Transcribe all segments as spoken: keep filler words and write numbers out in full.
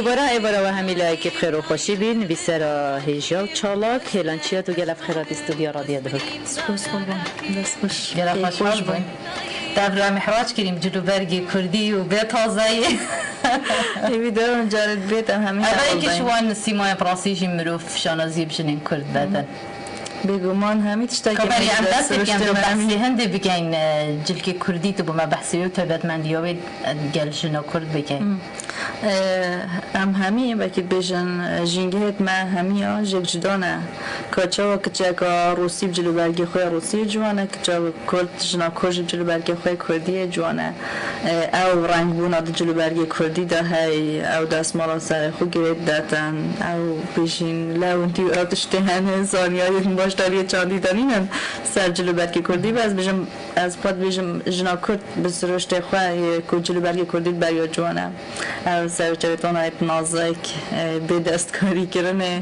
Êvara, êvara we hemî layekî bi xêr û xweşî bîn. Nivîsera hêja û çalak, Hêlan Çiyat û gelek bi xêr hatî stûdya Radya Duhok. Spas qurban. Dest xweş. Gelek xweş hal bûn. Dev re mihraç kirîm cilûbergê kurdî û bê tazeyê. Ê wî derin carê dibêt em hemî Ev ê ki ji wan sîmayên bi rastî jî mirov şanaziyê bi jinên kurd vedin. Bêguman hemî tiştekî Kamerî em dest pêkin tu behsê hindê bikeyn, e, cilkê kurdî tu bû me behsê wê û taybetmendiya wê, e, gel jina kurd bikeyn. Em hemî, belkî dibêjin, jîngehêt me hemiya jêk cuda ne. Ka çawa kiçeka Rûsî bi cilûbergê xwe ya Rûsiyê ciwan e, kiça Kurd, jina Kurd jî bi cilûbergê xwe ya Kurdiyê ciwan e. Ew rengbûna di cilûbergê Kurdî de hey, ew destmala serê xwe girêt detin, ew bêjîn lewintî û ew tiştê hene, zanyariyên baş aliyê çandî de nînin ser cilûbergê Kurdî. Be ez bêjim, ez xwe dibêjim, jina Kurd bi sirûştê xwe yê ku cilûbergê Kurdî di beriya ciwan e. Ev serçewetona yê nazik, e, bê destkarî kirinê,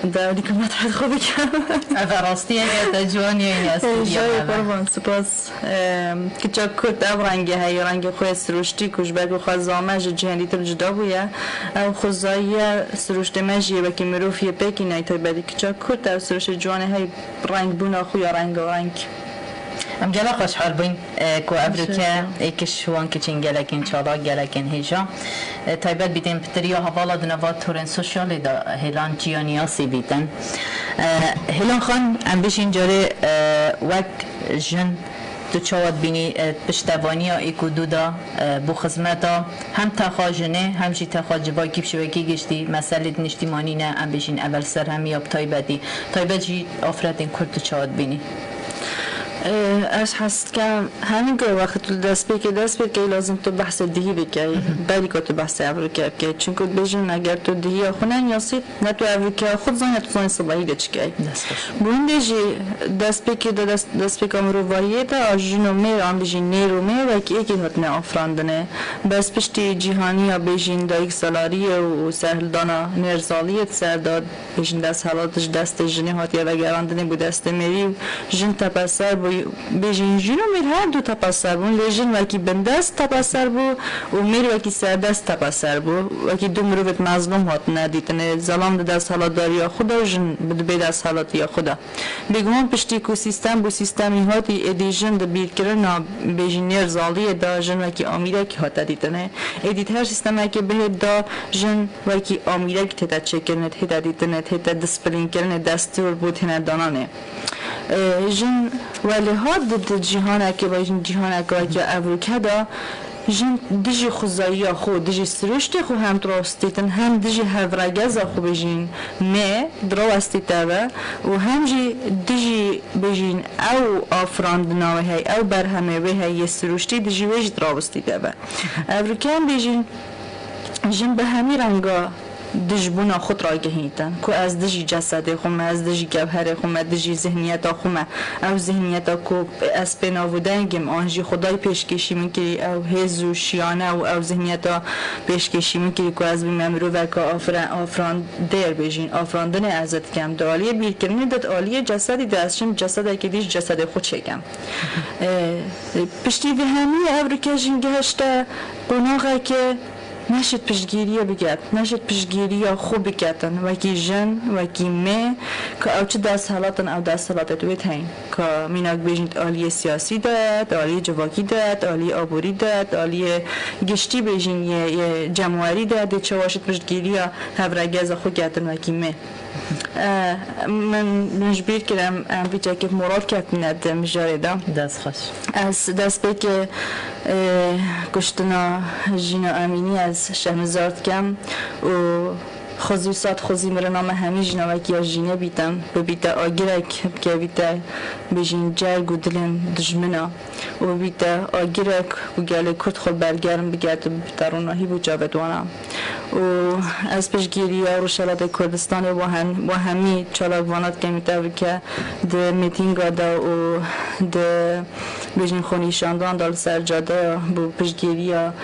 dewrî ku me dihêt xwe bikim. Ev rastiyek e, te ciwaniyê yê Ê, stûdya jayê me be. Qurban, spas. E, kiça Kurd ev rengê heye, rengê xwe yê sirûştî ku ji ber ku xwe zame ji cihên dîtir cuda bûye. Ew xuzayiye sirûştê me jî yê wekî mirov yê pêkî ney taybetî kiça Kurd ev sirûştê ciwanê hey rengbûna xwe ya rengareng. Em gelek xweşhal bûyn, e, ku evroke êkiş wan kiçên gelekên çalak, gelekên hêja, e, taybet bîtên pitiriya hevala di nava torên sosyalê de Hêlan Ciyaniyasî bîtin. E, Hêlan Xan, em bêjîn carê, e, wek jin tu çawa dibînî, e, piştevaniya êk û du de, e, bo xizmeta hem texa jinê, hem jî texa civakî bi şêwekê giştî, meselê di niştîmanî ne, em bêjîn ev li ser hemiya bi taybetî, taybet jî afretên Kurd tu çawa dibînî? Ê, ez hez dikim, hemî ku wextê tu li destpêkê dest pê dikey, lazim tu behsê dihî bikey, berî ku tu behsê evroke bikey. Çimku dibêjin, eger tu dihiya xwe neniyasî, ne tu evroke xwe dizanî, ne tu zanî sibehî de çi key. Dest xweş. Bi hindê jî destpêkê de, dest, destpêka mirovahiyê de, a jin û mêr, an bijî nêr û mêr, wekî êkî hatine afirandinê. Bes piştî cîhaniya bêjîn dayiksalariyê û serhildana nêrzaliyê di ser de, bêjin desthilat ji destê jinê hatiye vegerandinê bo destê mêrî û jin tepeser bû. Bêjin jin û mêr her du tepeser bûn, lê jin wekî bindest tepeser bû û mêr wekî serdest tepeser bû. Wekî du mirovêt mezlûm hatine dîtinê. Zelam di desthilatdariya xwe de û jin bi di bê desthilatiya xwe de. Bêguman piştî ku sîstem bû sîstemî hatî, êdî jin di bîrkirina bêjî nêrzaliyê de jin wekî amîrekî hate dîtinê. Êdî di her sîstemekê bihêt de jin wekî amîrekî tête çêkirinê, tête dîtinê, tête disipilînkirinê, destûr bû têne dananê. Ê, jin welê hat di, di cîhanekê, bêjin cîhaneke wekî evroke de, jin dijî xuzayiya xwe, dijî sirûştê xwe hem dirawestîtin, hem dijî hevregeza xwe bêjîn mê dirawestîte ve û hem jî dijî bêjîn ew afirandina wê hey, ew berhemê wê hey yê sirûştî dijî wê jî dirawestîte ve. Evroke em bêjîn jin bi hemî renga dijbûna xwe diragihîtin, ku ez dijî cesedê xwe me, ez dijî gewherê xwe me, dijî zihniyeta xwe me. Ew zihniyeta ku ez pê nav û deng im, an jî Xwedayê pêşkêşî min kirî, ew hêz û şiyane û ew zihniyeta pêşkêşî min kirî ku ez bîme miroveke afira-, afirandêr bêjîn, afirandinê ez dikem. Di aliyê bîrkirinê de, di aliyê cesedî de ez çim cesedekê dî ji cesedê xwe çêkem. Ê, piştî vê hemî evroke jin gihişte qonaxekê neşêt piştgiriyê biket, neşêt piştgiriya xwe biketin, wekî jin, wekî mê, ku ew çi desthilat in, ew desthilatêt wê heyîn. Ku mînak bêjin di aliyê siyasî de, di aliyê civakî de, di aliyê aborî de, di aliyê giştî bêjin yê, yê cemwerî de, dê çawa şit piştgiriya hevregeza xwe ketin wekî mê. E, min, min ji bîr kir, em, em vî çekê moral ketine di mijarê de. Dest xweş. Ez destpêkê, e, kuştina Jîna Emînî ez şermizar dikem û xwezî û sed xwezî mirina me hemî jîna wekî ya Jînê bîtin, bibîte agirek, bikevîte bêjin cerg û dilên dijmina. û bîte agirek û gelê Kurd xwe bergerm bike, tu bite ronahî bo çavê wana. Û ez piştgiriya Rojhilatê Kurdistanê wa hem-, wa hemî çalakvana dikem, te bike di mîtînga de û di bêjin xwenîşandan de li ser cadeya bo piştgiriya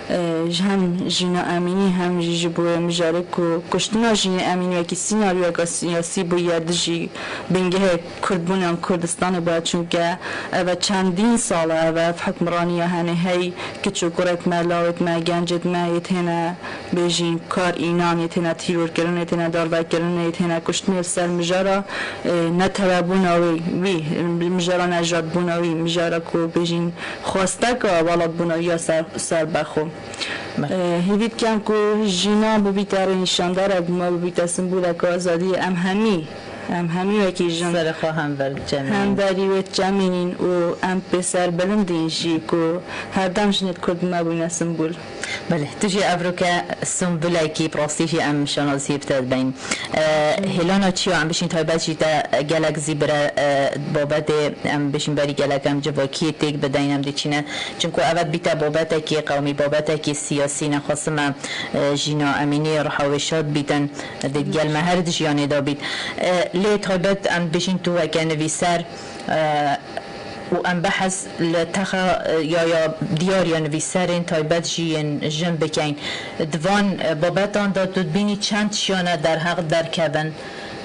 E, ji hem Jîna Emînî hem jî ji bo mijarê ku kuştina Jînê Emînî wekî sînaryoyeka siyasî bûye dijî bingehê Kurdbûn yan Kurdistanê bûye, çunke ev e çendîn sal e, ev e ev hukmraniya hene hey kiç û kurêt me, lawêt me, gencêt me yê têne bêjîn kar înan, yê têne tîrorkirin, yê têne darvekirin, yê têne kuştinê li ser mijara, e, netewebûna wî, wî, mijara nejadbûna wî, mijara ku bêjîn xwesteka welatbûna wî ya ser, serbexwe. Beh. E, hêvî dikem ku Jîna bibîte rênîşandarek, me bibîte simboleka azadiyê. Em hemî, em hemî wekî jin Serê xwe hember diçemînin. Hemberî wê diçemînin û em pê serbilindîn jî ku herdem jinêt Kurd me bûne simbol. Belê, tu jî evroke simbulekî, bi rastî jî em şanaziyê bi te dibin. E, hêlana çiya em bişîn taybet jî te gelek zî bire, e, babetê em bişîn berî gelek em civakiyê têk bideyne em diçîne. Çimku ev dibîte babetekî qewmî, babetekî siyasî, nexwasime, e, Jîna Emînî riha wê şad bîtin, di gel me her di jiyanê de bît. E, lê taybet em bêjin tu weke nivîser, e, û em behs li texa, e, ya, ya diyar ya nivîserên taybet jî yên jin bikeyn. Di van, e, babetan de tu dibînî çend şiyane derheq derkevin.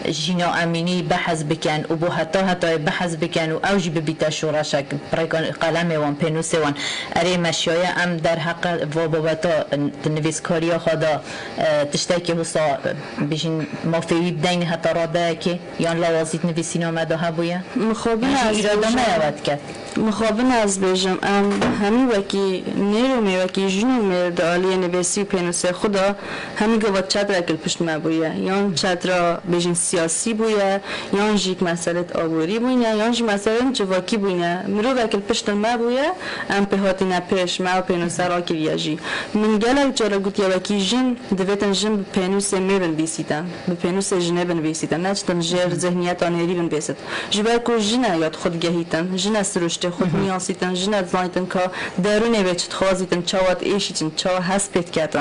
Jîna Emînî behs bikin û bo heta hetayê behs bikin û ew jî bibîte şoreşek, bi rêka qelemê wan, pênûsê wan. Erê, me şiyaye em derheqe va babeta di nivîskariya xwe de, e, tiştekî wisa, e, bijîn mafê wî bideyne heta radeyekê, yan lawazî di nivîsîna me de hebûye? Mixabin Yan jî ez îrada me bêjim. Ewe diket. Mixabin ez bêjim, em hemî wekî nêr û mêr, wekî jin û mêr di aliyê nivîsî û pênûsê xwe de hemî gava çetrek li pişt me bûye. Yan çetra bêjin siyasî bûye, yan jî meselêt aborî bûyne, yan jî meselên civakî bûyne. Mirovek li pişt me bûye, em pê hatine pêş, me ew pênûse rakiriye jî. Min gelek cara gotiye wekî jin, divêtin jin bi pênûsê mêr binivîsîtin, bi pênûsê jinê binivîsîtin, neçitin jêr zihniyeta nêrî binivîsit. Ji ber ku jin e ya xwe digehîtin, jin e siruştê xwe dimiyansîtin, jin e dizanîtin ka derûnê wê çi dixwazîtin, çawa diêşîtin, çawa hest pê diketin.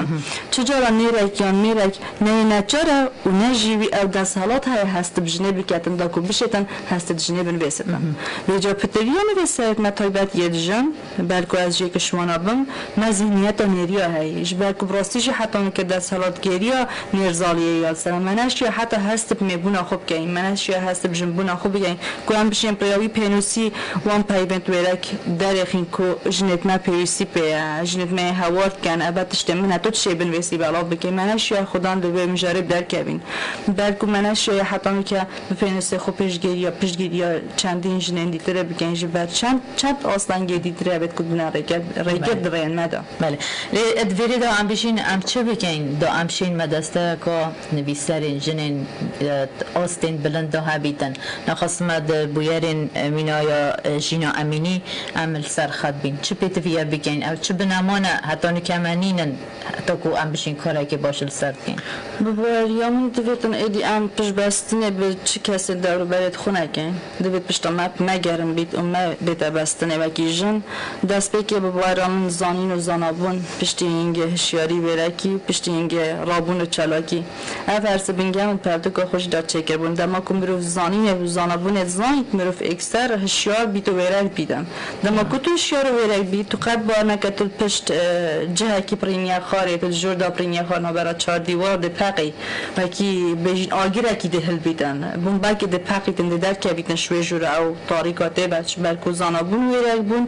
Çi cara nêrek yan mêrek ne yê neçar e û ne jî wî ew desthilat heye hest bi jinê biketin da ku bişêtin hestê di jinê binivêsitin. Vêca pitiriya nivîserêt me taybet yê dijin, belku ez jê kişwana bim, me zihniyeta nêriya heye. Ji ber ku bi rastî jî heta nike desthilatgêriya nêrzaliyê ya li ser me neşiya heta hest bi mêbûna xwe bikeyin, me neşiya hest bi jinbûna xwe bikeyin. Ku em bişên bi rêya wî pênûsî wan peyvên wêrek derêxîn ku jinêt me pêwîstî pê ye, jinêt me yê hewar dikin, eve tiştê min e, tu tiştê binivîsî belav bikî. Me neşiya xudan li wê mijarê bi derkevîn. Belku me neşiya heta nike bi pênûsê xwe piştgiriya, piştgiriya çendîn jinên dîtirê bikin ji ber çend, çend astengê dîtirê bêt ku bûne rêgir, rêgir di rêyên me de. Belê. Lê di vêrê de em bêjin, em çi bikin? Da em şên me desteka nivîserên jinên, e, astên bilind da hebîtin. Nexwasime di bûyerên, e, mîna ya, e, Jîna Emînî em li ser xet bîn. Çi pêtiviye bikin? Ew çi bineman e? Heta nike me nînin. Heta ku em bişên karekê baş li ser bikin. Bi baweriya min divêtin êdî em piştbestinê bi çi kesê dewrûberê xwe nekin. Divêt pişta me, me germ bît û me bête bestinê wekî jin. Destpêkê bi baweriya min zanîn û zanabûn, piştî hingê hişyarî wêrekî, piştî hingê rabûn û çalakî. Ev her sê bingehên pertûka xwe jî da çêkirbûn. Dema ku mirov zanînê û zanabûnê zanît, mirov êkser hişyar bît û wêrek bîtin. Dema ku tu hişyar û wêrek bî, tu qet bar neke tu li pişt, e, cihekî pirîniya xarê, tu di jor da pirîniya xar navbera çar dîwar de peqî, wekî bêjin agirekî de hilbîtin. Bombekî de peqîtin, de derkevîtin ji wê jora ew tarîka tê be, ji ber ku zanabûn û wêrekbûn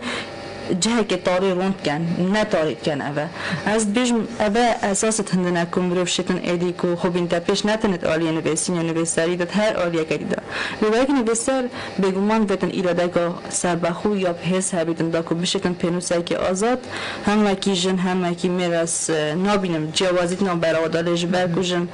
cihekê tarî rûn dikin, ne tarî dikin ev e. Ez dibêjim, ev e esasê hindine ku mirov şêtin êdî ku xwe bînte pêş, ne tenê di aliyê nivîsînê, nivîserî de, her aliyeke dî de. Lê wek nivîser, bêguman vêtin îradeka serbexwe ya bi hêz hebîtin da ku bişêtin pênûsekê azad, hem wekî jin, hem wekî mêr ez, e, nabînim ciyawazî di navbera wan de, lê ji ber ku jin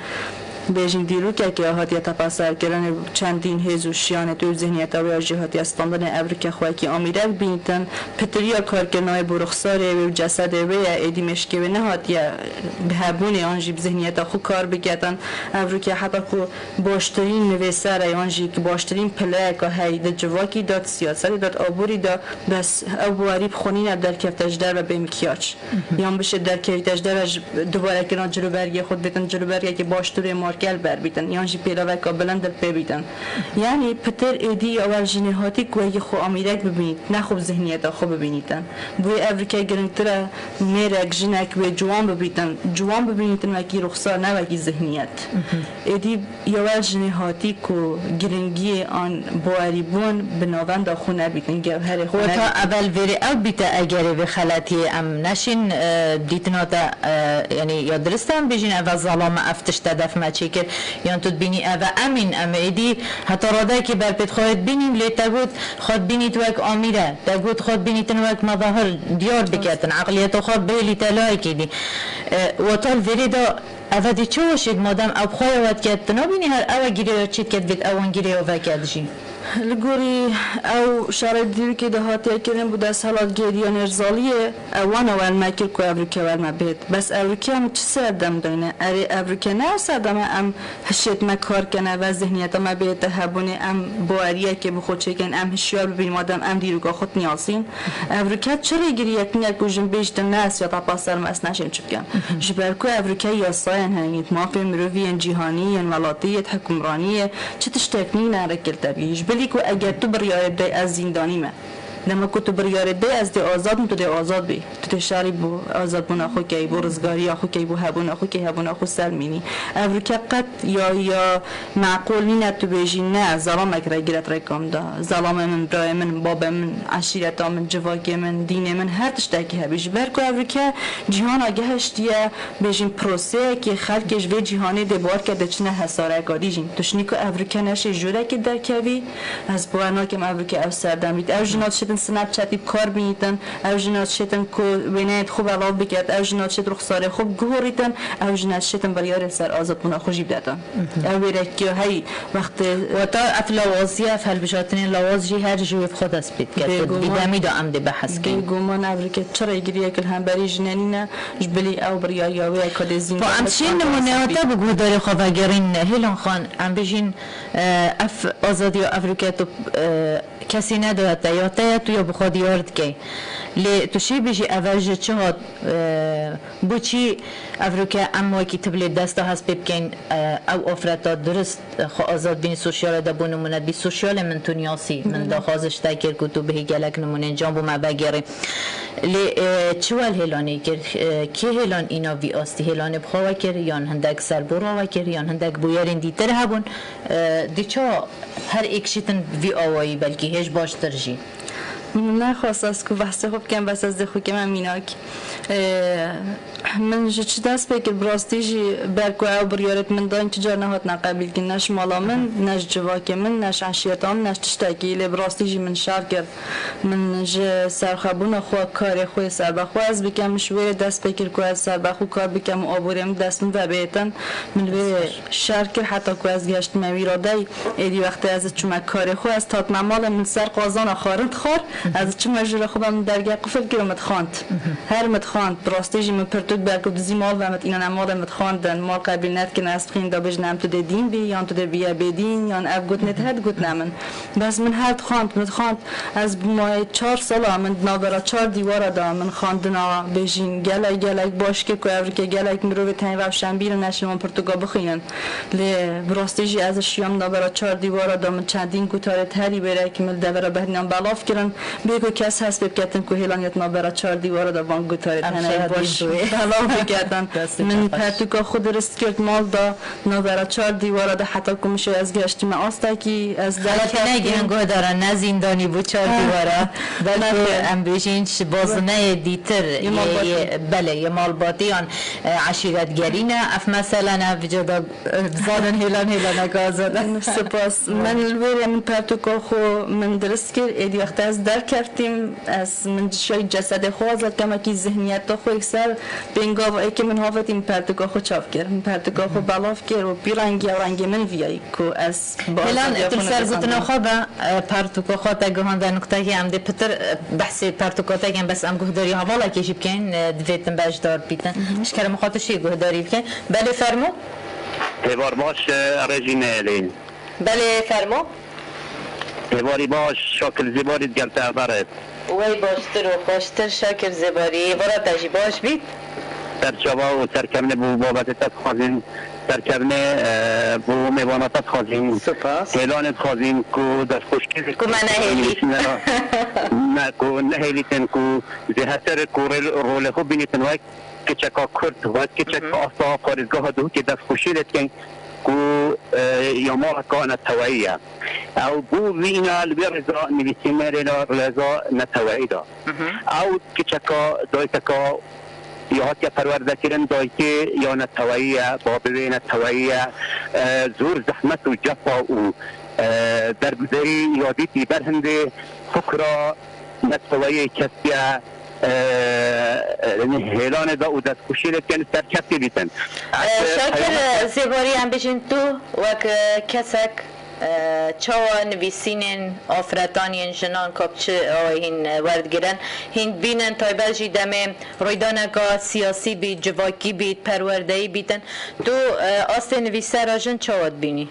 bêjin dîrokekê ya hatiye tepeserkirinê, çendîn hêz û şiyanê wê û zihniyeta wê ya jî hatiye standinê, evroke xwe wekî amîrek bîntin, pitiriya karkirina wê bo ruxsarê wê û cesedê wê ye, êdî mêşkê wê nehatiye bi hebûnê yan jî bi zihniyeta xwe kar biketin. Evroke heta ku baştirîn nivîsere yan jî ki baştirîn pileyeka heyî di civakî de, di siyasetê de, di aborî de, bes ew bawerî bi xwe nîne derkevte ji derve bê mikyaj. Yan bişê derkevîte ji derve ji dubarekirina cilûbergê xwe, dibêtin cilûbergekî baştirê ma gel ber bîtin, yan jî pêlaveka bilind li pê bîtin. Yanî pitir êdî ya wel jinê hatî ku wekî xwe amîrek bibînît, ne xwe bi zihniyeta xwe bibînîtin. Bo wê evrike giringtir e mêrek, jinek wê ciwan bibîtin, ciwan bibînîtin wekî ruxsar, ne wekî zihniyet. Êdî ya wel jinê hatî ku giringiyê an bawerîbûn bi navenda xwe nebîtin, gewherê xwe Weta nebîtin. Evel vêrê ew bîte egerê vê xeletiyê em neşîn, e, dîtina te, e, yanî ya dirist em bêjîn eve zalame ev tişt te def me çêkir, yan tu dibînî eve emîn em êdî heta radeyekî berpêt xwe dibînîn, lê te got xwe dibînît wek amîre, te got xwe dibînîtin wek mezahir diyar biketin, eqliyeta xwe bihêlîte layekî dî. E, weta li vêrê de eve dê çi weşêt madem ew bi xwe ya we diket, tu nabînî her ew e girêya çê diket vêt ewan girêya veket jî. Li gorî ew şerê dîrokê de hatiye kirin, bû desthilat gêriya nêrzaliyê, ew wana wel me kir ku evrike wel me bêt. Bes evrike em çi serdem dayne? Erê, evrike ne ew serdem e em hişêt me kar kene ve zihniyeta me bêhête hebûnê, em baweriyekê bi xwe çêkin, em hişyar bibîn, madem em dîroka xwe niyasîn. Evrike çi rêgiriyek nîne ku jin bêjtin ne ez ya tapa ser me ez neşêm çi bikim? Ji ber ku evrike yasayên heyî, mafê mirovî yên cîhanî, yên welatî, yên hikûmranî ye, çi tiştek nîne rêkil te bî. Ji bilî ku eger tu biryarê bidey ez zîndanî me. Dema ku tu biryarê bidey ez dê azad im, tu dê azad bî. Tu dê şerî bo azadbûna xwe key, bo rizgariya xwe key, bo hebûna xwe key, hebûna xwe selmînî. Evrike qet ya, ya meqûl nîne tu bêjî ne, zelamek re giret rêka min da. Zelamê min, birayê min, babê min, eşîreta min, civakê min, dînê min, her tiştekî hebî. Ji ber ku evrike cîhana gehiştiye, bêjin proseyekê xelkê ji vê cîhanê dê bar ke dê çine hesareka dî jîn. Tu şinî ku evrike neşê jûrekê derkevî, ez bawer nakim evrike ew serdem bît. Ew jina dişêtin Snapchatî bi kar bînîtin, ew jina dişêtin ku wêneyên xwe belav biket, ew jina dişêt ruxsarê xwe biguhorîtin, ew jina dişêtin biryarê ser azadbûna xwe jî bidetin. Ew wêrekiya heyî wextê Weta ev lawaziya, ev hilbijartinên lawaz jî her ji wê bi xwe dest pê dike. Tu di Bêguman. Demî de em dê behs kin. Bêguman evrike çi rêgiriyek li hemberî jinê nîne, ji bilî ew biryariya wê ye ku dê zîndan Xwe em bikevin, çi dê nimûneya te bi guhdarê xwe vegerîn, Hêlan Xan, em bijîn, e, ev azadiya evrike tu, e, kesî nedaye te, ya te ye, tu ya bi xwe diyar dikey. Lê tu şî bijî eve ji çi hat, e, bo çî evrike em wekî tibilê desta hest pê bikeyn, e, ew afreta dirist, e, xwe azad bînî sosyalê de bo nimûne dibî sosyalê min tu niyasî, min daxwaz ji te kir ku tu bihî gelek nimûnên can bo me vegêrî. Lê, e, çi wel Hêlanê kir? E, kê Hêlan îna vî astî? Hêlanê bi xwe we kir, yan hindek ser bo re we kir, yan hindek bûyerên dîtir hebûn? E, dê çawa her êk şîtin vî awayî, belkî hêj baştir jî? Min nexwest ez ku behsê xwe bikim, bes ez dê xwe kime mînak. E, min ji çi dest pê kir? Bi rastî jî ber ku ew biryarêt min dayîn, tu car nehatine qebîlkirin, ne ji mala min, ne ji civakê min, ne ji eşîreta min, ne ji tiştekî. Lê bi rastî jî min şer kir. Min ji serxwebûna xwe, karê xwe yê serbexwe ez bikim, min ji wê rê dest pê kir ku ez serbex û kar bikim û aborê min dest min ve bihêtin. Min wê şer kir heta ku ez gehiştime wî radeyî. Êdî wextê ez çûme karê xwe, ez hatime malê, min ser qazana xwe rind xwar, ez çûme jûra xwe ve, min dergeh qifil kir û min dixwend. Her min dixwend, bi rastî jî min pirtûk ber ku dizî mal ve, min dînane malê min dixwendin, mal qebîl nedikin, ez dixwîn da bêjin em tu dê dîn bî, yan tu dê bîye bêdîn, yan ev gotinê te her digotine min. Bes min her dixwend, min dixwend. Ez bi mayê çar sala min di navbera çar dîwara de min xwendina bêjîn gelek gelek baş kir ku evrike gelek mirovê tenê rewşenbîr in neşin wan pirtûka bixwînin. Lê bi rastî jî ez şiyam navbera çar dîwara de min çendîn gutarê herî wêrek min li devera behdînan belav kirin. Bê ku kes hest pê biketin ku Hêlan ya di navbera çar dîwara de van gutarê tenê baş belav biketin. Min pertûka xwe dirist kir di mal de. Navbera çar dîwara de heta ku min şêr ez gihiştime astekî, ez Xeletî derkeftim. Negirin guhdaran, ne zîndanî bû çar dîwara. Belkî em bêjin ji bazineyê dîtir, yê, malbatî. Yê, belê, yê malbatî yan, e, eşîretgerî ne. Ev mesele ne, vîca da, e, bizanin hêlan hêlaneke azad e. Spas. Min li wê rê min pertûka xwe min dirist kir, êdî wexta ez derkeftim, ez min şêr cesedê xwe azad kemekî zihniyeta xwe yekser pêngav êkê min havêtî min pertûka xwe çav kir. Min pertûka xwe belav kir û pî rengî ew rengê min viyayî ku ez bi Hêlan, azadî tu li ser gotina xwe be, e, pertûka xwe te gihande nuqtekê em dê pitir, e, behsê pertûka te kin, bes em guhdarî hevalekê jî bikeyn, e, divê tim beşdar bîtin. Ji kerem xwe tu şî guhdarî bikin. Belê fermo? Hêvar baş, e, rêjî neyelê. Belê fermo. Hêvarî baş, Şakir Zêbarî digel te hever e. Wey baştir û xweştir Şakir Zêbarî, hêvara te jî baş bît. Ser çava û ser kevnê bo babetê te dixwazin Serkevnê, e, bo mêvana te dixwazîm. Spas. Hêlanê dixwazîm ku destxweşkirî Ku me nehêlî. nivîsînera, ne, ku nehêlîtin, ku zêdetir ku rê-, rolê xwe bînîtin wek kiçeka Kurd, wek kiçeka Hı hı. asta parêzgeha Duhokê destxweşî lê dikin ku, e, ya maleka neteweyî ye. Ew bo vîna li vê rêza nivîsînerê la rêza neteweyî da. Hı hı. Ew kiçeka dayikeka ya hatiye perwerdekirin, dayikê ya neteweyî ye, babê wê neteweyî ye. E, zor zehmet û cefa û, e, derguzerî ya dîtî ber hindê fikra neteweyê kesiye, e, e, hêlanê de û destxweşiyê lê dikin serkevtî bîtin. E, Ez, e, Şakir, peyama- e, Zêbarî, em bijîn tu wek, e, kesek, e, çawa nivîsînên afretan yên jinan ka bi çi awê hîn, e, werdigirin, hîn bînin, taybet jî demê rûydaneka siyasî bît, civakî bît, perwerdeyî bîtin. Tu, e, astê nivîsera jin çawa dibînî?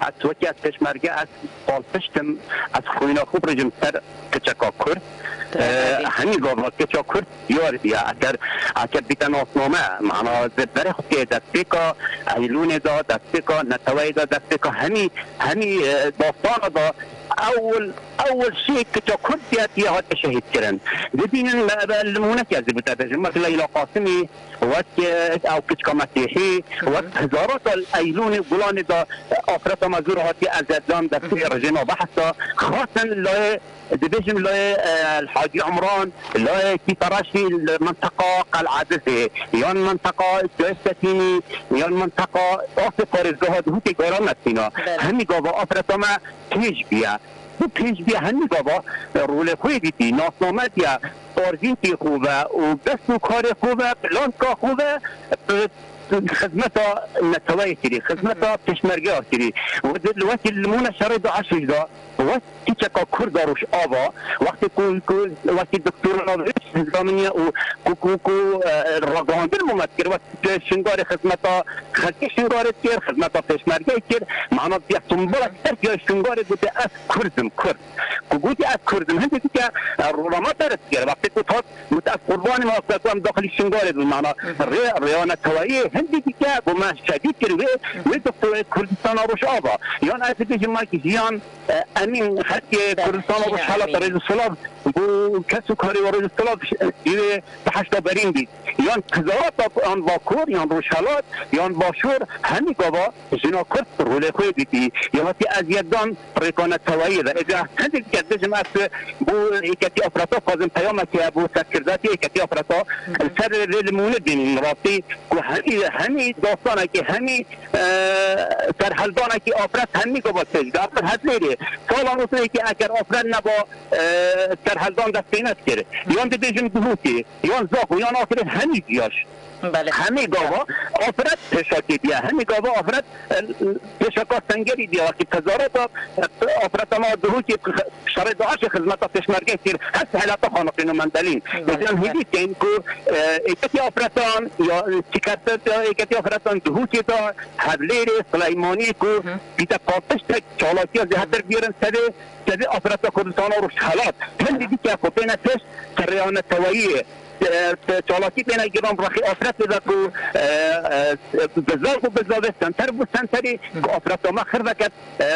Ez wekî ez pêşmerge, ez palpişt im, ez xwîna xwe birêjim ser kiçeka Kurd. Tu E, hemî gava kiça Kurd diyar diye. Eker, eker bîte nasname, mana berê xwe tê destpêka Eylûnê de, destpêka neteweyê de, destpêka hemî, hemî, e, dastana de ewil, ewil şê kiça Kurd diye, diye hate şehîd kirin. Dibînin me, me limûneke ez ê bûte bêjim. Wek Leyla Qasimî, wek, e, ew kiçka Mesîhî, Hı hı. wek hezarata Eylûnê, Gulanê de, e, afreta me zû hatiye ezedan destê Hı hı. rejîma Behesa. Xasin layê, dibêjim layê, e, El Hacî Umran, layê Kîferaşî, li minteqa Qel'edizê, yan minteqa Ceysetînî, yan minteqa Asê Parêzgeha Duhokê Gara Mesîna. Belê. Hemî gava afreta me pêş biye. Bi pêş biye hemî gava, e, rolê xwe dîtî, nasname diye, arzînkê xwe ve û dest û karê xwe ve, planka xwe ve, e, xizmeta neteweyê kirî, xizmeta Hı hı. pêşmergeya kirî. Û di, li wekî limûne şerê DAIŞê de, wek kîçeka Kurd a Rojava, wextê ku, ku, wekî doktora navê hizra min ye û ku, ku, ku, e, ragihandin bû me dikir, wek Şingarê xizmeta xelkê Şingarê dikir, xizmeta pêşmergeyê kir. Mana diye simbolek ser ya Şingarê gote, "Ez Kurd im, Kurd." Ku gote, "Ez Kurd im", hindê dike, e, rûnama dere dikir. Wextê ku hat, gote, "Ez qurbanê me", wextê ku em daxilî Şingarê bûn, mana Hı hı. rê, rêya neteweyê hindê dike, ku me şehîd kir wê, Hı hı. wê doktorê Kurdistana Rojava. Yan ez dibêjim, Mike Jiyan, e, Emîn, xelkê Belê, Kurdistana Jiyan Rojhelat Emîn. Rêz û silav, ku kes û karê we Rêz û silav, e, wê bi heşta berîn bît. Yan Kizawata, yan Bakur, yan Rojhelat, yan Başûr, hemî gava jina Kurd rolê xwe dîtî. Ya hatî eziyetdan rêka neteweyî ve. Êca hindek dike dibêjim, ez bo Yeketî Afreta dixwazim peyamekê bo serkirdatiya Yeketî Afreta Hı hı. li ser vê limûne bînim rastî ku hemî, hemî dastanekê, hemî, e, serheldanekî afret hemî gava pêş de. Afret Hevlêrê. Sala nûzdehekî eger afret neba, e, serheldan dest pê nedikir. Hı. Yan dibêjim Duhokê, yan Zaxo, yan Afrîn hemî ciyaş. Belê. Hemî gava afret pêşakê diye. Hemî gava afret, e, pêşaka Sengerî diye. Wekî tezareta, e, afreta me Duhokê şerê DAIŞê xizmeta pêşmergeyê kir. Her sehela te xanaqîn û Mendelîn. Belê. Êcan hêvî dikin ku, e, êketî afretan ya, e, çikertir ya êketî afretan Duhokê de Hevlêrê, Sileymanî ku Hı hı. bîte palpiştek çalakiya zêdetir bîrin serê, serê afreta Kurdistana Rojhelat. Hindî dike xwe bêne pêş serrêya neteweyî. e, çalakî têne giran rexî afretê de ku, e, e, bizav û bizavê senter bû senterî ku afreta me xirveket, e,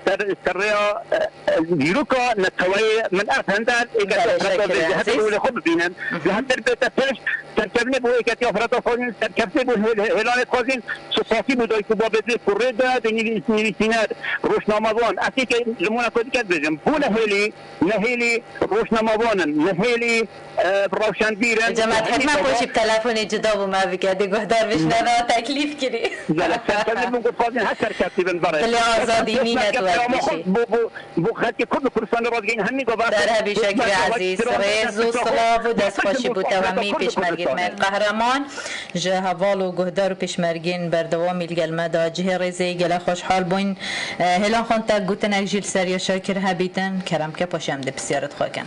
ser, ser rêya, e, e, dîroka neteweyê min ev hender êketî Belê, afreta şekir vê ji hetir Ezîz. Rolê xwe bibînin. Hı hı. Ji hetir bête pêş serkevnê bû êketî afreta xwazîn, serkevtê bû hê-, hê-, hêlanê xwazîn, sipasî bû dayik û babê vê kurê de, vê nivîs-, nivîsîner, rojnamevan. Ez êkê limûneke dike dibêjim. Bû nehêlî, nehêlî rojnamevan in, nehêlî, e, rewşenbîr in. Cemaat, hetmen xwe jî bi telefonê cida bû me bike, dê guhdar bişne, me teklîf kirî. Belê, serkevtî bin, ku dixwazin her serkevtî bin, belê. Dilê azadî nîne tu wek bijî. Bo, bo, bo xelkê Kurd û Kurdistanê radigihîn hemî gava. Derhebî Şekirê Ezîz, rêz û silav û destxweşî bo te û hemî pêşmergên me qehreman. Ji heval û guhdar û pêşmergên berdewamî li gel me de cihê rêzê gelek xweşhal bûyn. E, Hêlan Xan, te gotinek jî li ser ya Şakir hebîtin, kerem ke paşê em dê pisyarê xwe kin.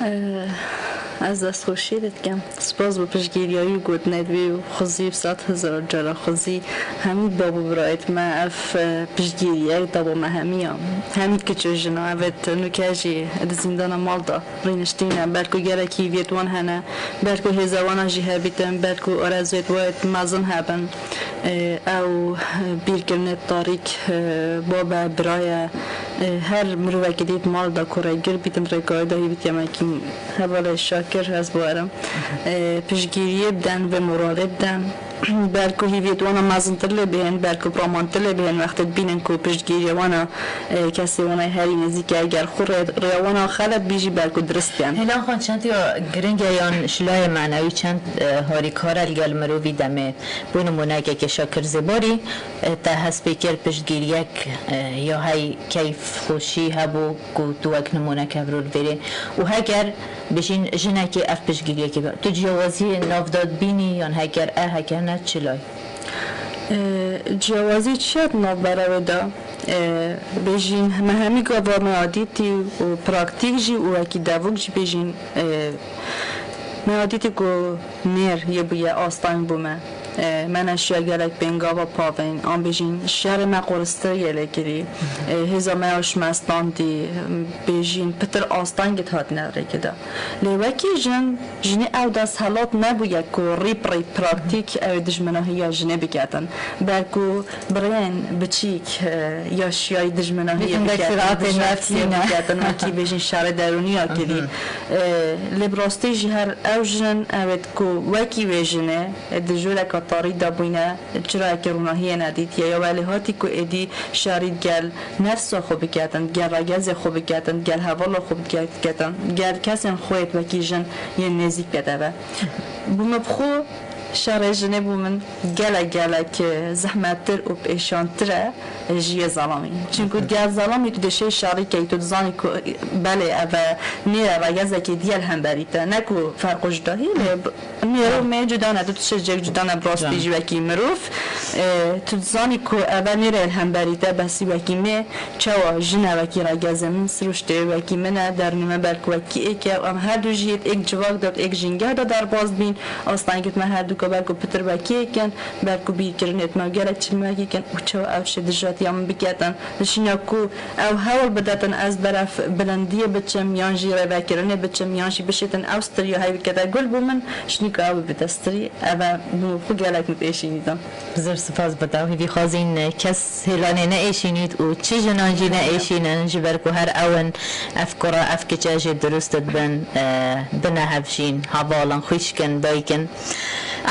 E, Ez destxweşiyê lê dikim. Spas bo piştgiriya wî û gotinê wî û xwezî bi sed hezar cara xwezî hemî bab û birayêt me ev, e, piştgiriyek da bo me hemiya. Hemî kiç û jina, evet, nuke jî di zîndana mal da rîniştîne. Belku gelekî vêt wan hene, belku hêza wana jî hebîtin, belku arezûyêt wayêt mezin hebin. E, ew bîrkirinê tarîk, e, bab e, bira ye. E, her mirovekî dît mal da ku rêgir bîtin, rêkayê da hî bît yemekî hevalê Şakir ez bawerim. E, piştgiriyê biden, vê moralê biden. Belku hîviyê wana mezintir lê bihên, belku ramantir lê bihên, wextê dibînin ku piştgiriya wana, e, kesê wana herî nêzîk e, gel xwe rê-, rêya wana xelet bî jî belku dirist ken. Hêlan Xan, çend ya giring e yan şilayê menewî, çend, e, harîkar e li gel mirovî demê? Bo nimûneke ke Şakir Zêbarî, e, te hespê kir piştgiriyek, e, ya hey keyf xweşî hebû ku tu wek nimûneke vir û li vêrê û heger bêjîn jinekê ev piştgiriyekê be, tu ciyawaziyê nav da dibînî yan heger e, heger ne çi lay? E, ciyawazî çi ye di navbera wê de? E, bêjîn me hemî gava me ya dîtî û praktîk jî û wekî devok jî bêjîn, e, me ya dîtî ku nêr yê bûye asteng bo me. E, me neşiya gelek bên gava pavên, an bêjîn şerê me quristir yê lê kirî. E, hêza me ya şimestandî, bêjîn pitir astengê dihatine rêkê de. Lê wekî jin, jinê ew desthilat nebûye ku rîp rîp praktîk ew ê dijminahiya jinê biketin. Belku birên biçîk, e, ya şiyayî dijminahiyê Bîtin dek biketin, siratê dijminahiyê nefsî ne? Biketin, wekî bêjin şerê derûnî ya kirî. Mhm. E, lê bi rastî jî her ew jin ew ê ku wekî wê jinê, e, di jûreka tarî de bûyne, çirayekî rûnahiyê nedîtiye. Ya welê hatî ku êdî şerî gel nefsa xwe biketin, gel regezê xwe biketin, gel hevala xwe biketin, gel kesên xwe yêt wekî jin yên nêzîk bikete ve. Bo min bi xwe şerê jinê bo min gelek gelek, e, zehmettir û pêşantir e, e, ji yê zelamî. Çimku gel zelamî tu dê şerî key, tu dizanî ku, e, belê ev e nêre regezekê diyel hemberî te. Ne ku ferqo cudahî, lê b-, Nêro me cuda ne, tu tiştek cuda ne, bi rastî Can. Jî wekî mirov, e, tu dizanî ku eve nêrê hemberî te, besî wekî me, çawa jin e wekî regezê min, siruştê wekî min e, dernê me belku wekî êk e, em her du jî yêt êk civak de, êk jîngeh de derbas bîn, astengêt me her du ka belku pitir wekî êk in, belku bîrkirinêt me gelek çi me wekî kin û çawa ew şê dijatiya min biketin. Dişîna ku ew hewl bidetin ez berev bilindiyê biçim, yan jî rêvekirinê biçim, yan jî bişêtin ew stiriya hey bikete gul bo min, şinî ku ew bibite stirî, ev e bo xwe gelek min pêşînî da. Zor spas bi te. Hîvî xwazîn kes hêlanê neêşînît û çi jinan jî neêşînin, ji ber ku her ew in ev kura, ev kiçe jê dirust dibin, e, bine hevjîn, hevalin, xwişkin, daykin.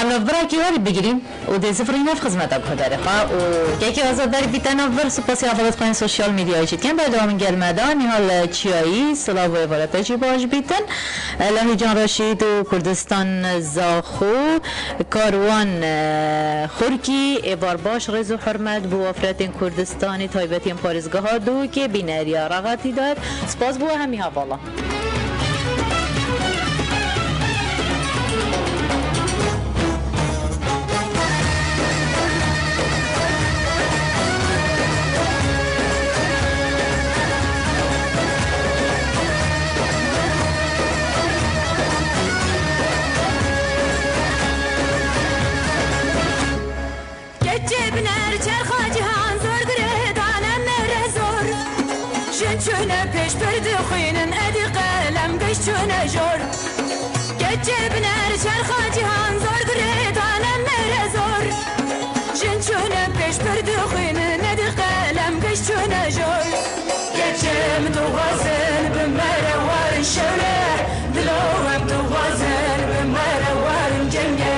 Em navbirekî werî bigirîn. û dê zivirîne ev xizmeta guhdarê xwe û kekê Azad derg bîte nav vir. Spasî hevalêt xwe yên sosyal medyayê jî dikin. Berdewamîn gel me de Nîhal Çiyayî, silav û êvarê te jî baş bîtin. Lahî Can Reşîd û Kurdistan Zaxo, Karwan, e, Xurkî, êvar baş, rêz û hurmet bo afretên Kurdistanê, taybetiyên parêzgeha Dûkê, bîneriya Rexa T D F. Spas bo hemî hevalan. Keçê biner çerxa cîhan zor girêdane me re zor. Jin çûne pêş pir dixwînin, êdî qelem giş çûne jor. Keçê biner çerxa cîhan zor girêdane me re zor. Jin çûne pêş pir dixwînin, êdî qelem giş çûne jor. Keçê em dixwazin bi me re werin şewre, dilo em dixwazin bi me re werin cenge.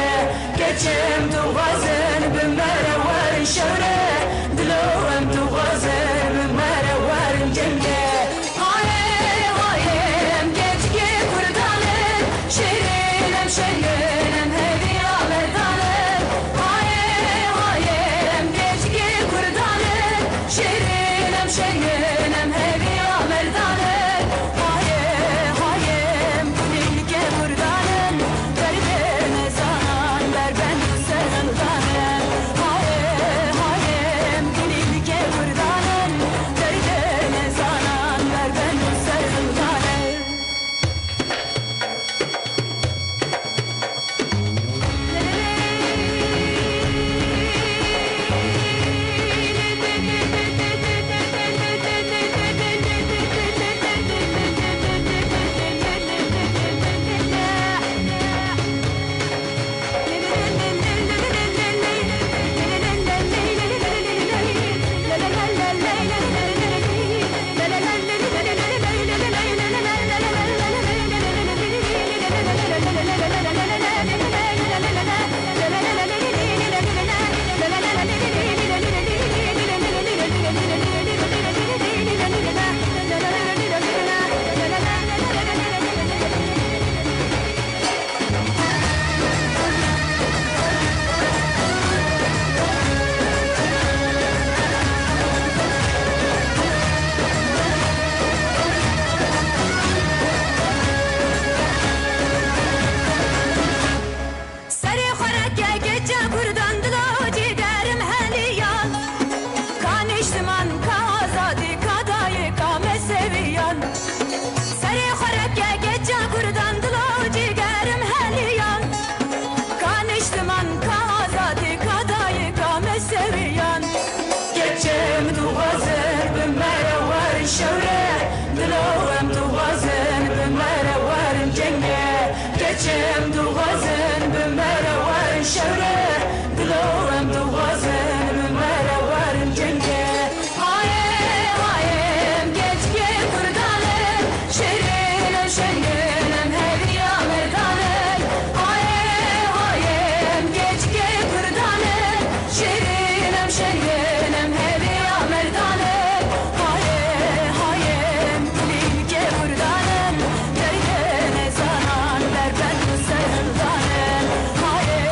Keçê em dixwazin bi me re werin şewre, dilo em dixwazin bi me re werin cenge. Hayê, hayê, em keçikê Kurdan in, şêrîn em şengin, em Şewre dilo em dixwazin min were werin cengê. Hayê, hayê, em keçikê Kurdan in, şêrîn em şengin em hêviya merdan in. Hayê, hayê, em keçikê Kurdan in, şêrîn em şengin em hêviya merdan in. Hayê, hayê, em kulîlkê Kurdan in, derdê nezanan derbend û serhildan in. Hayê,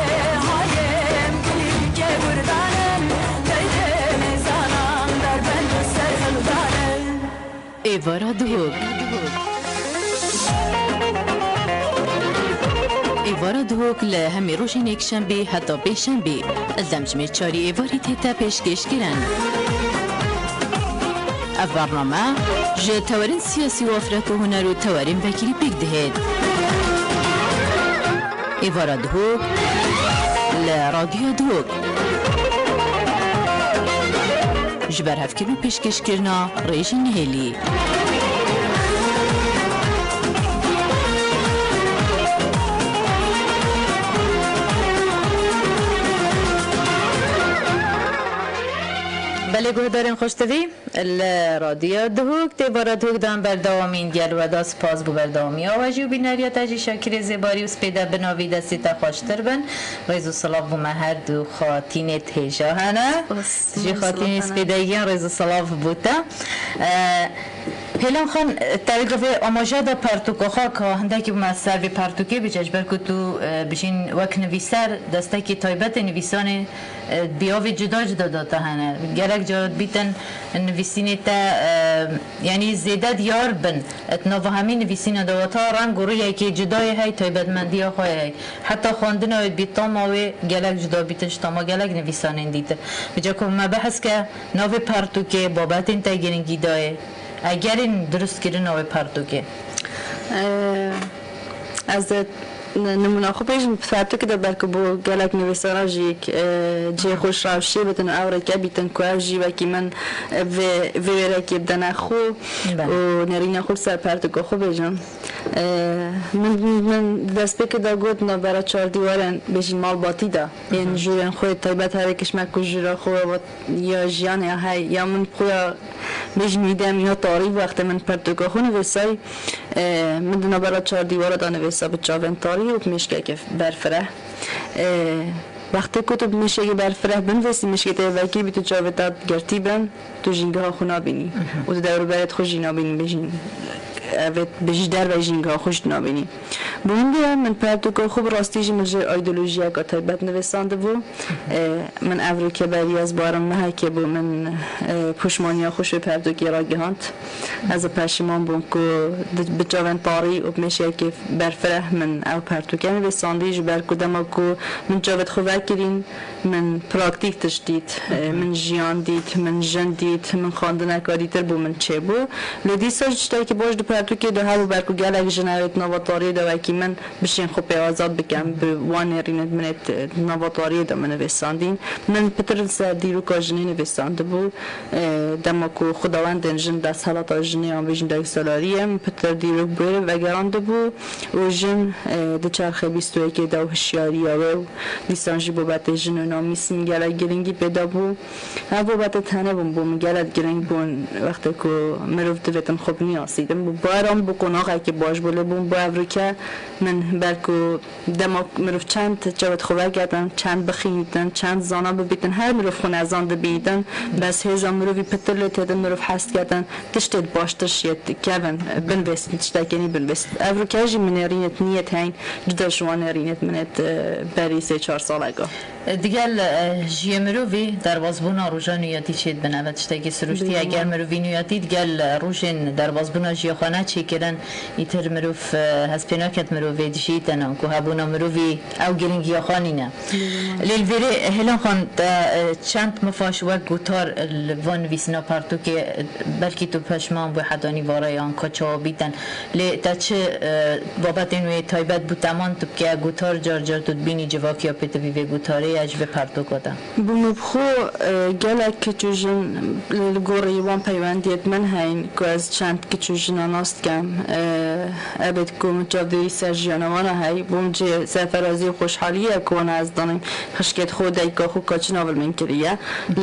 hayê, em kulîlkê Kurdan in, derdê nezanan derbend û serhildan in. Êvara Duhok. Êvara Duhok li hemî rojên yekşembê heta pêşembê li demjimê çarî êvarî tête pêşkêşkirin. Ev bername ji tewerên siyasî û afirek û huner û tewerên vekirî pêk dihêt. Êvara Duhok li Radyoya Duhok. Ji ber hevkirin û pêşkêşkirina Rêjî Nihêlî. Belê guhdarên xweştevî, li Radyoya Duhok, tê êvara Duhok dan berdewamîn gel we da spas bo berdewamiya we jî û bîneriya te jî Şakirê Zêbarî û spêde bi navî destê te xweştir bin. Rêz û silav bo me her du xatînê hêja hene. Spas. Ji xatînê spêdegiyan rêz û silav bo te. E, Hêlan Xan, te li gavê amaja da pertûka xwe ka hindekî bo me ser vê pertûkê bice, ji ber ku tu, e, bijîn wek nivîser destekî taybet ê nivîsanê, e, biyavê cuda cuda da te hene. Gelek cara dibîtin nivîsînê te, e, yanî zêde diyar bin. Di nava hemî nivîsîna de wata reng û rûyekê cuda yê hey, taybetmendiya xwe yê hey. Heta xwendina wê dibî tama wê gelek cuda bîtin ji tama gelek nivîsanên dîtir. Bice ku me behs ke navê pertûkê, babetên te giringî dayê, egerên dirustkirina wê pertûkê. Ee, ez ê ni-, nimûna xwe bêjim, pertûkê de belku bo gelek nivîsara jî, e, cihê xwe ji rewşê bidin û ew rêke bîtin ku ew jî wekî min, e, vê, vê wêrekê bidene xwe Belê. û nêrîna xwe li ser pertûka xwe bêjin. E, min, min di destpêkê de got navbera çar dîwaran bêjî malbatî de. Yên jûrên xwe taybet herê kişmek ku jûra xwe ya jiyanê ya hey, ya min xwe ya bêjim îdem ya tarî wextê min pertûka xwe nivîsay, e, min di navbera çar dîwara de nivîsa bi çavên tarî û bi mêşkekê berfireh. E, wextê ku tu bi mêşkekê berfireh binivîsî, mêşkê te yê vekî bî, tu çavê te girtî bin, tu jîngeha xwe nabînî. Û tu dewrberê xwe jî nabînî, bêjî, evê, bêjî dervey jîngeha xwe jî tu nabînî. Bi min re min pertûka xwe bi rastî jî min ji ideolojiyeke taybet nivîsandibû. E, min ev rûkeberiya ez barim mehekê bû, min, e, pûşmaniya xwe ji wê pertûkê ragihand. Ez ê peşîman bûm ku di, bi çavên tarî û bi mêşkekê berfireh min ew pertûke nivîsandî, ji ber ku dema ku min çavê xwe vekirîn, min praktîk tişt dît, e, min jiyan dît, min jin dît, min xwendineka dîtir bo min çêbû. Lê dîsa jî tiştekî baş di pertûkê de hebû, ber ku gelek jin ew ê di nava tariyê de wekî min bişên xwe pê azad bikin, bi wan nêrînê min ê di nava tariyê de min nivîsandîn. Min pitir li ser dîroka jinê nivîsandibû. E, dema ku xwedawendên jin, desthilata jinê yan bêjin dewsalariyê, min pitir dîrok bi wê re vegerandibû. Û jin, e, di çerxê bîst û yekê de û hişyariya wê û dîsan jî babetê jin û namîs min gelek girîngî pê de bû. Ev babetê tenê bûn bo min gelek giring bûn, wextê ku mirov divêtin xwe biniyasîtin. Bo baran bo qonaxekî baş bû, lê bûn bo ev rûke min belku dema mirov çend çewt xwe vegetin, çend bixînîtin, çend zana bibîtin, her mirov xwe nezan dibînitin, bes hêza mirovî pitir lê têtin, mirov hez diketin. Tiştê baştir şiyê kevin, binvêstin, tiştekê nî binvêstin. Ev rûke jî min nêrînêt niyet heyn, cuda ji wan nêrînêt min êt, e, berî sê çar saleka. Digel, e, jiyê mirovî derbazbûna roja nûyetî çêdibin. Ev tiştekî sirûştî ye. Ger mirovî nûyetî digel, e, rojên derbazbûna jiya xwe neçêkirin, îtir mirov, e, hespênaket mirovê dijî te nan ku hebûna mirovî ew giringiya xwe nîne. Lê li vêrê Hêlan Xan, te, e, çend mifaş wek gotar li van nivîsîna pertûkê, e, belkî tu peşman bû heta nîvara yan ka çawa bîtin. Lê te çi, e, babetên wê taybet bû teman tu bike gotar, car car tu dibînî civakiya pêtivî vê gotarê ye ji vê pertûka de? Bo min bi xwe, e, gelek keç û jin li, li gorî wan peywendiyêt min heyn ku ez çend keç û jina nas dikim. E, ebêt ku min çavdêrî ser jiyana wana hey, bûm cihê serferazî û xweşhalî ye ku wana ez dizanim xişkê xwe, dayika xwe kaçina vil min kiriye.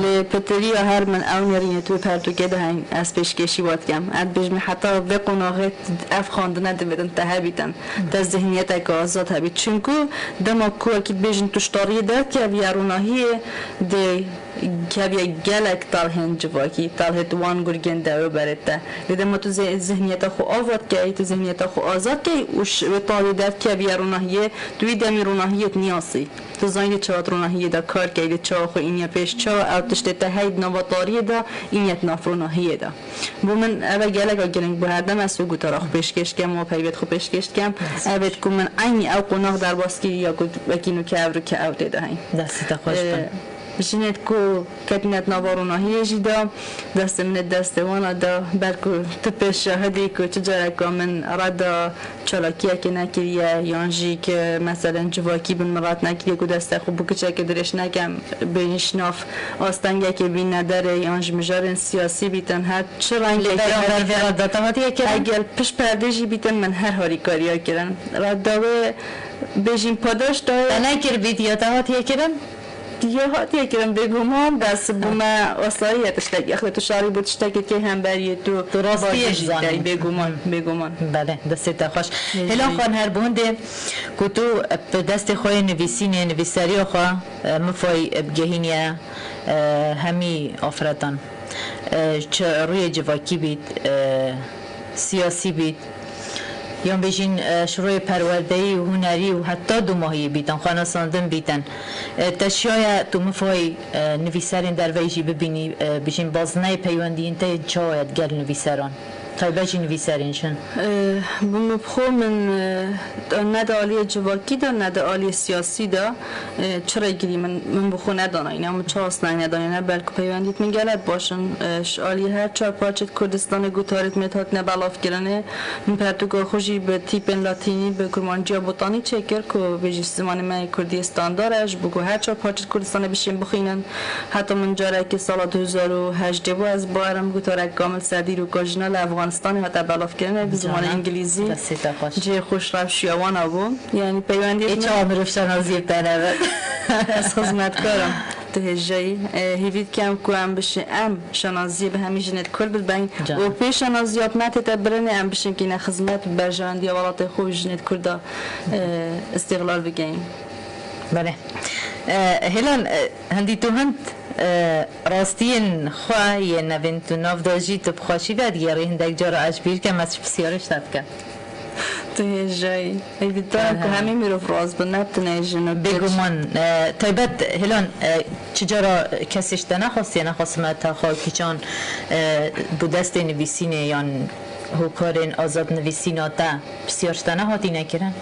Lê pitiriya her min ew nêrînê tu wê pertûkê de heyn, ez pêşkêşî we dikem. Ez dibêjim heta vê qonaxê ev xwendine divêtin te hebîtin. Te zihniyeteke azad hebît. Çunku dema ku wekî dibêjin tu ji tariyê derkeviye ronahiyê dê keviye gelek talhên civakî, talhê di wan gurgên dewroberê te. Lê dema tu zê-, zihniyeta xwe ava dikey, tu zihniyeta xwe azad key û ji wê tariyê derkeviye ronahiyê, tu wî demî ronahiyê diniyasî. Tu zanî dê çawa di ronahiyê de kar key, dê çawa xwe îniye pêş çawa ew tiştê te hey di nava tariyê de îniye di nav ronahiyê de. Bo min ev e geleka giring bû. Her dem ez wê gotara xwe pêşkêş dikem, û peywêt xwe pêşkêş dikem. Ev ê ku min eynî ew qonax derbas kiriya ku wekî nûke ev rûke ew tê de heyn. Destê te xweş bin. Ee, jinê ku ketine di nava ronahiyê jî de, destê min ê destê wana de, belku tu pê şahidî ku çi careka min reda çalakiyekê nekiriye, yan jî ki meselen civakî bin min ret nekiriye ku destê xwe bi kiçekê dirêj nekem, bêjin ji nav astengekê bîne derê, yan ji mijarên siyasî bîtin, her çi rengekê. Li beraber vê reda te hatiye kirin? Egel pişt perdê jî bîtin, min her harîkariya kirin. Reda wê bêjin padaş dayê. Te nekir bît ya te hatiye kirin? Ya hatiye kirin bêguman, bes bû me asayî ye tiştekî. Exlê tu şarî bû tiştekî kê hemberiyê tu. Tu rastiyê bazî jî zanî. Tey bêguman, bêguman. Belê, destê te xweş. Hêjî. Hêlan Xan, her bi hindê ku tu bi destê xwe yê nivîsînê, nivîseriya xwe, e, mifay bigehîniye, e, hemî afretan. E, çi rûyê civakî bît, e, siyasî bît, yan bêjin, e, ji rûyê perwerdeyî û hunerî û heta domahiyê bîtin, xwenasandin bîtin. E, te şiyaye tu mifay, e, nivîserên derveyî jî bibînî, e, bêjin bazneyê peywendiyên te yên çawa ye digel nivîseran? Taybet jî nivîserên jin. E, bi min bi xwe min, e, ne di aliyê civakî de, ne di aliyê siyasî de, e, çi rêgirî min, min bi xwe nedanayne, min çi asnayî nedanayne, belku peywendiyêt min gelek baş in. E, ji aliyê her çar parçeyêt Kurdistanê gotarêt min hatine belavkirinê. Min pertûka xwe jî bi tîpên latînî, bi kurmanciya botanî çêkir, ku bêjî zimanê me yê kurdî yê standar e, ji bo ku her çar parçeyêt Kurdistanê bişên bixwînin. Heta min carekê sala du hezar û hejdê bû, ez bawerim gotarek Kamil Sedî, roka jina li Efxanistanê hate belavkirinê bi zimanê îngilîzî. Destê te xweş. Cihê xweş rewşiya wana bû. Yanî peywendiyê. Ê çawa mirov şanaziyê te nebe? Ez xizmetkar im. Tu hêjayî. E, hêvî dikem ku em bişê-, em şanaziyê bi hemî jinêt kurd bibin. Can. Û pê şanaziya me tête birinê em bişinkîne xizmet bi berjewendiya welatê xwe û jinêt kurda, e, îstîqlal bigeyîn. Belê. E, Hêlan, e, hindî tu hind, e, rastiyên xwe yê nevên tu nav de jî tu bi xweşî vedigêrî, hindek cara ez ji bîr kem, ez ji pisyarê ji te dikim. Tu hêjayî. Hêvîdar im ku hemî mirov rast bin, ne tenê jin û keç. Bêguman, e, taybet Hêlan, e, çi cara kesê ji te nexwastiye, nexwastime te xwe kiçan, e, bi destê nivîsînê yan hokarên azad nivîsîna te pisyar ji te nehatîne kirin?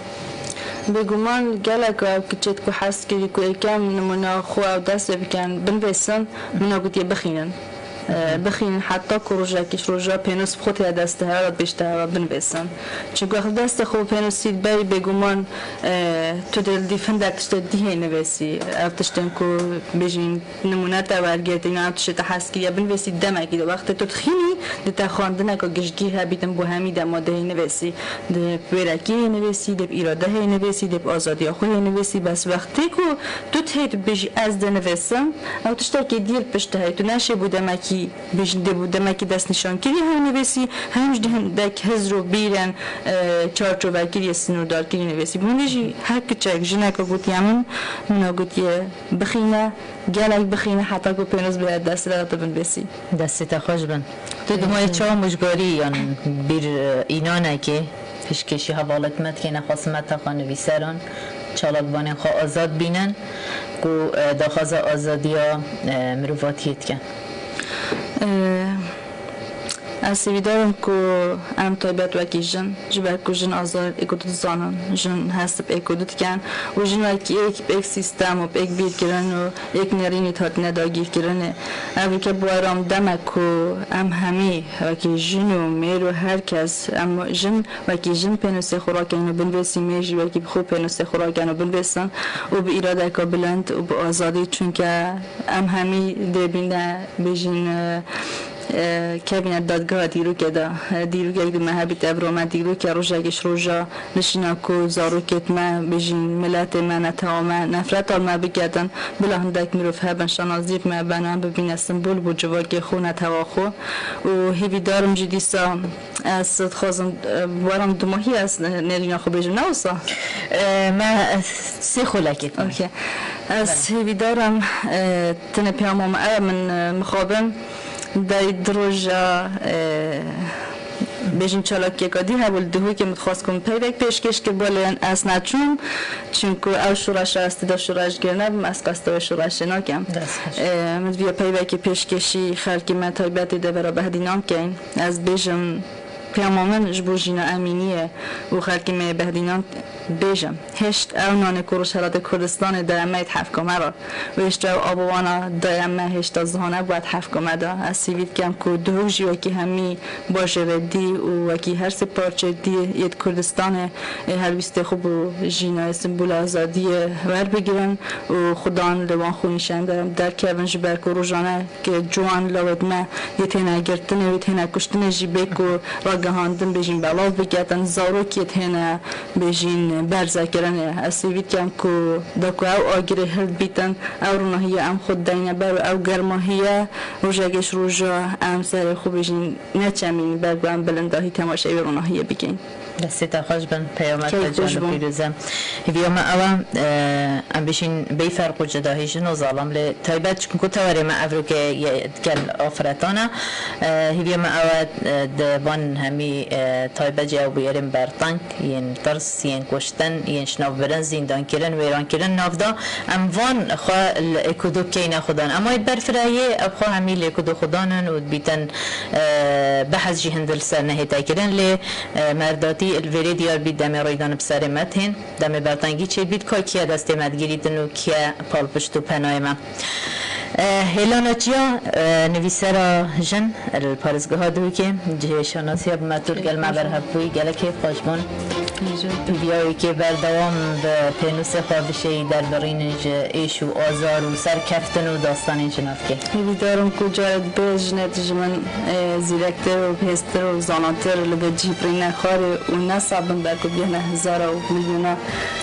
Bêguman gelek ew kiçêt ku hez kirî ku êkem nimûna xwe ew dest pê bikin, binivîsin, min gotiye bixînin. E, bixînin heta ku rojekî ji roja pênûs bi xwe tê dest te hewa, bêj te hewa binivîsin. Çunku wextê destê xwe bi pênûsî diberî bêguman, e, tu dê li dîf hindek tiştê dihê nivîsî. Ev tiştên ku bêjin nimûne te wergirtî, yan tiştê te hez kiriye binivîsî demekî de. Wextê tu dixînî, dê te xwendineka giştgîr hebîtin bo hemî dema dê hê nivîsî. Dê bi wêrekî hê nivîsî, dê bi îrade hê nivîsî, dê bi azadiya xwe hê nivîsî. Bes wextê ku tu dihê tu bêjî ez dê nivîsim, ew tiştekî dî li pişt de heye. Tu neşê bo demekî bêjin dê bo demekî destnîşankirî hê nivîsî, hem jî dê hindek hizr û bîrên, e, çarçovekirî yê sinûrdarkirî nivîsî. Bo hindê jî her kiçek jineka gotiye min, min gotiye bixîne, gelek bixîne heta ku pênûs bihête destê te, tu binivîsî. Destê te xweş bin. Tu dima yê çawa mujgarî yan bîr, e, înanekê pêşkêşî hevalêt me dikî, nexwasime te xwe nivîseran, çalakvanên xwe azad bînin ku, e, daxwaza azadiya, e, mirovatiyê dikin? E, Ez hêvîdar im ku em taybet wekî jin, ji ber ku jin azad ê ku tu dizanin, jin hest bi ê ku tu dikin û jin wekî êk bi êk sîstem û bi êk bîrkirin û êk nêrînê hatine dagîrkirinê. Ev rike bi we re em demek ku em hemî wekî jin û mêr û her kes, em jin wekî jin pênûsê xwe rakin û binivîsî, mêr jî wekî bi xwe pênûsê xwe rakin û binivîsin û bi îradeka bilind û bi azadî, çunke em hemî dê bîne bêjin, e, e, kevîne dadgeha dîrokê de. E, dîrokek di me hebît, ev rome dîrokê rojekê ji roja nişîna ku zarokêt me, bêjîn miletê me, netewa me, nefreta li me biketin. Bila hindek mirov hebin, şanazî bi me bena, bibîne simbol bo civakê xwe, netewa xwe. Û hêvîdarim jî dîsa ez dixwazim, e, weram dumahî ez nêrîna xwe bêjim, ne wisa? E, me, e, sê xulekê tune. Okey. Ez hêvîdarim, e, tenê peyama me ew e, min, e, mixabin dey du roja, e, bêjin çalakiyeka dî hebû li Duhokê, min dixwest ku min peyvek pêşkêş kir, belê ez neçûm, çunku ew şoreşa ez tê de şoreş gir nebim, ez qesta wê şoreşê nakem. Dest xweş. E, min diviya peyvekê pêşkêşî xelkê me taybetê devera Behdînan keyn. Ez bêjim, peyama min ji bo Jîna Emînî ye û xelkê me yê Behdînan bêjim. Hêşt ew nanê ku Rojhelatê Kurdistanê daye me yê di hefka me re. Û hêşt ew ava wana daye me hêşta zihane bû di hefka me de. Ez hêvî dikem ku Duhok jî wekî hemî bajêrê dî û wekî her sê parçeyê dî yê di Kurdistanê ê helwîstê xwe bo Jîna yê simbola azadiyê werbigirin û xudan li wan xwe nîşan de derkevin, ji ber ku rojane ke ciwan lawêt me yê têne girtinê, yê têne kuştinê jî bê ku ragihandin bêjin belav biketin, zarokê têne bêjin berze kirinê. Ez hêvî dikem ku da ku ew agirê hildibîtin, ew ronahiye em xwe dideyne ber û ew germahiye rojekê ji roja em serê xwe bêjin neçemîn ber ku em bilindahî temaşeyê wê ronahiyê bikin. Destê te xweş bin, peyama te can û pîroz e. Hêviya me ew e, e, em bişîn bêyî ferq û cudahî jin û zalam lê taybet, çunku tewarê me evroke ye gel afretan e. E, hêviya me ew e, e, di van hemî, e, taybet jî ew bûyerên berteng, yên tirs, yên kuştin, yên ji nav birin, zîndankirin, wêrankirin nav da. Em van xwe li êk û du bikeyne xudan. Em ay berfirehiyê, ev xwe hemî li êk û du xudan in û dibîtin, e, behs jî hindil ser nehête kirin, lê, e, merdatî li vêrê diyar bît, demê rêdan bi serê me tên, demê bertengî çêbît, ka kiye destê me digirîtin û kiye palpişt û penayê me. E, Hêlana Çiya, e, nivîsera jin li parêzgeha Duhokê, cihê şanasiya bi me tu li gel me berhev bûyî, gelek kêf xweş bûn. Pîviya wê kê berdewam bi pênûsê xwe bişêyî derbirînin ji êş û azar û serkeftin û dastanên jinavkê. Hêvîdar im ku carek bê jinê tu ji min, e, zîrektir û bihêztir û zanatir li vê cihî birîne xwarê û ne sed bin, belku bihêne hezara û milyona,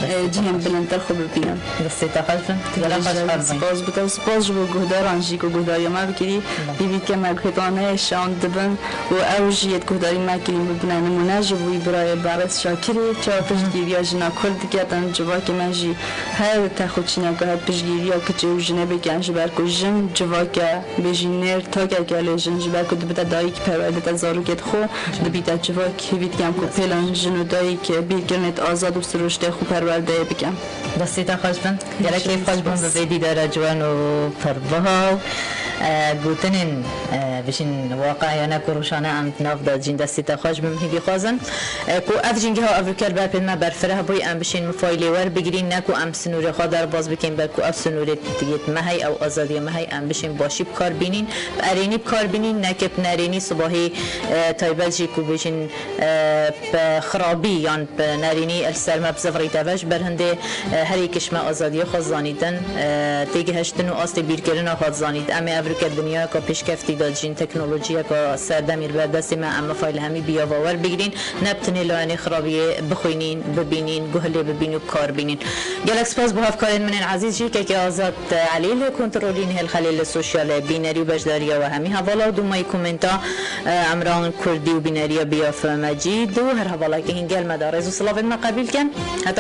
e, cihên bilindtir xwe bibînin. Destê te xweş bin. Tu gelek xweş xwar bûyî. Spas bi te û spas ji bo guhdaran jî ku guhdariya me bikirî. Hêvî dike me guhêtan neyê şand dibin û ew jî yê guhdarî me kirîn bibine nimûne ji bo wî birayê berêz Şakirî. Çawa piştgiriya jina Kurd diketin, civakê me jî her texûçîneke her piştgiriya kiçê û jinê bikin, ji ber ku jin civak e, bêjî nêr takek e, lê jin ji ber ku dibite dayik, perwerde dite zarokê xwe, dibîte civak. Hêvî dikem ku pêlan jin û dayik bîrkirinê azad û siruştê xwe perwerdeyê bikin. Destê te xweş bin. Gelek kêf xweş bûn bi vê dîdara ciwan û pir biha û, e, gotinên, e, bijîn waqayane ku rojane em di nav de dijîn. Destê te xweş bin. Hêvî xwazin, e, ku ev jîngeha evroker berpên me berfireh bûy, em bişên mifayê lê werbigirîn, ne ku em sinûrê xwe derbas bikin, belku ev sinûrê yêt me hey, ew azadiya me hey, em bişên başî bi kar bînîn, bi erênî bi kar bînîn, neke bi nerênî sibahî, e, taybet jî ku bijîn, e, bi xirabî yan bi nerînî li ser me bizivirîte ve. Ji ber hindê, e, herî kişme azadiyê xwe zanîtin, e, têgihiştin û astê bîrkirina xwe dizanît. Em ê evroke dinyayeka pêşkeftî de dijîn, teknolojiyeka serdemî li ber destê me, em mifay li hemî biyava werbigirîn, ne bi tinê layenê xirabiyê bixwînîn, bibînîn, guh lê bibîn û bi kar bînîn. Gelek spas bo hevkarên min ên ezîz jî, kekê Azad Elî li kontrolî nihêl xelê li sosyalê, bînerî û beşdariya we hemî hevala û dûmayî komenta, e, Emran Kurdî û bîneriya Biyaf Mecîd û her hevalekê hîn gel me de rêz û silavên me qebîl kin. Heta